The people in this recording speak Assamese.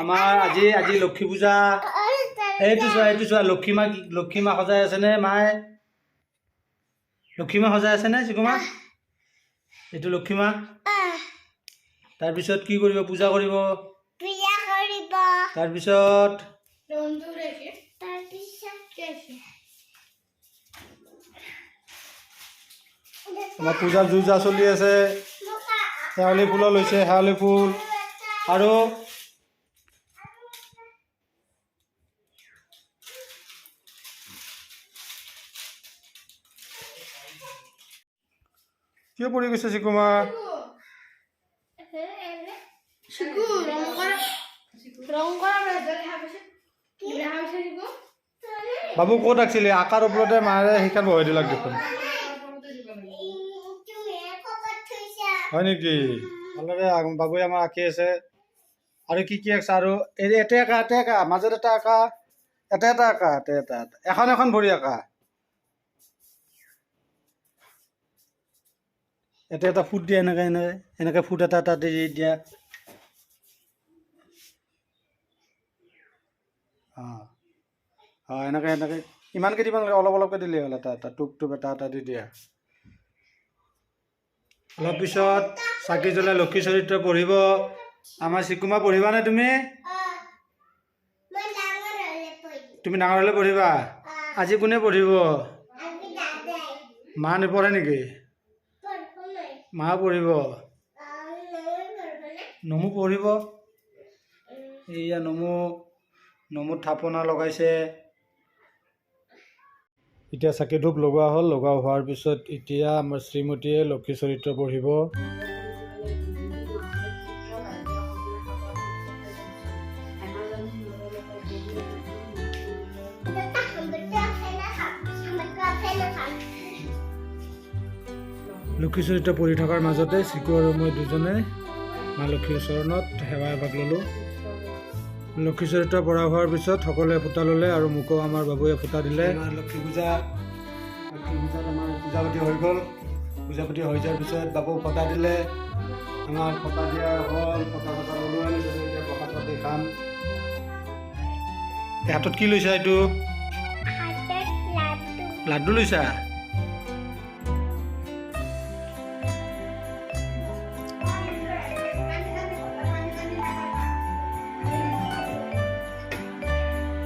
আমাৰ আজি আজি লক্ষী পূজা। এইটো চোৱা, এইটো চোৱা, লক্ষী মা, লক্ষী মা সজাই আছেনে মায়ে? লক্ষী মা সজাই আছেনে চিকুমা? এইটো লক্ষী মা। তাৰপিছত কি কৰিব? পূজা কৰিব। পূজা কৰিব। তাৰপিছত তাৰপিছত আমাৰ পূজাৰ যো জা চলি আছে। শেৱালি ফুলো লৈছে, শেৱালি ফুল। আৰু কিয় পৰি গৈছে চিকুমা? শিকু, ৰং কৰা, ৰং কৰা দেখা পাইছে, দেখা পাইছে শিকু। বাবু, ক'ত আঁকছিলি? আকাৰ ওপৰতে মাৰে সেইখন বহাই দিলাক দেখোন। তুমি ক'ৰবাত থৈছা। হয় নেকি? ভালদৰে বাবুৱে আমাৰ আঁকি আছে। আৰু কি কি আঁকছা? আৰু এই এতে আঁকা, এতে আঁকা, মাজত এটা আঁকা, এটা এটা আঁকা, এটা এটা এটা, এখন এখন ভৰি আঁকা। এটা এটা ফুট দিয়া, এনেকে এনেকে এনেকে ফুট এটা এটা দি দিয়া। অঁ অঁ, এনেকে এনেকে। ইমানকে দিব নালাগে, অলপ অলপকে দিলেই হ'ল। এটা এটা টোপ টোপ এটা এটা দি দিয়া। অলপ পিছত চাকি জ্বলাই লক্ষী চৰিত্ৰ পঢ়িব আমাৰ চিকুমা। পঢ়িবানে তুমি? মই ডাঙৰ হ'লে পঢ়িম। তুমি ডাঙৰ হ'লে পঢ়িবা? আজি কোনে পঢ়িব? আমি দাদাই। মা নপঢ়ে নেকি? পঢ়ব নাই। মা পঢ়িব। মই পঢ়ব নে? নমু পঢ়িব। এইয়া নমু, নমুত থাপনা লগাইছে। এতিয়া চাকি ধূপ লগোৱা হ'ল। লগোৱা হোৱাৰ পিছত এতিয়া আমাৰ শ্ৰীমতীয়ে লক্ষী চৰিত্ৰ পঢ়িব। দাদা, হাম্বটো আছে না খাম, হাম্বটো আছে না খাম। লক্ষী চৰিত্ৰ পঢ়ি থকাৰ মাজতে চিকু আৰু মই দুজনে মা লক্ষীৰ চৰণত সেৱা এভাগ ল'লোঁ। লক্ষী চৰিত্ৰ পঢ়া হোৱাৰ পিছত সকলোৱে ফুটা ল'লে আৰু মোকো আমাৰ বাবুৱে ফুটা দিলে। লক্ষী পূজা, লক্ষী পূজাত আমাৰ পূজা পাতি হৈ গ'ল। পূজা পাতি হৈ যোৱাৰ পিছত বাবুক ফটা দিলে। আমাৰ ফটা দিয়া হ'ল, ফটা চটা ল'লোঁ আমি চবে। এতিয়া প্ৰসাদ পাতি খাম। এই হাতত কি লৈছা এইটো? হাতত লাডু। লাড্ডু লৈছা?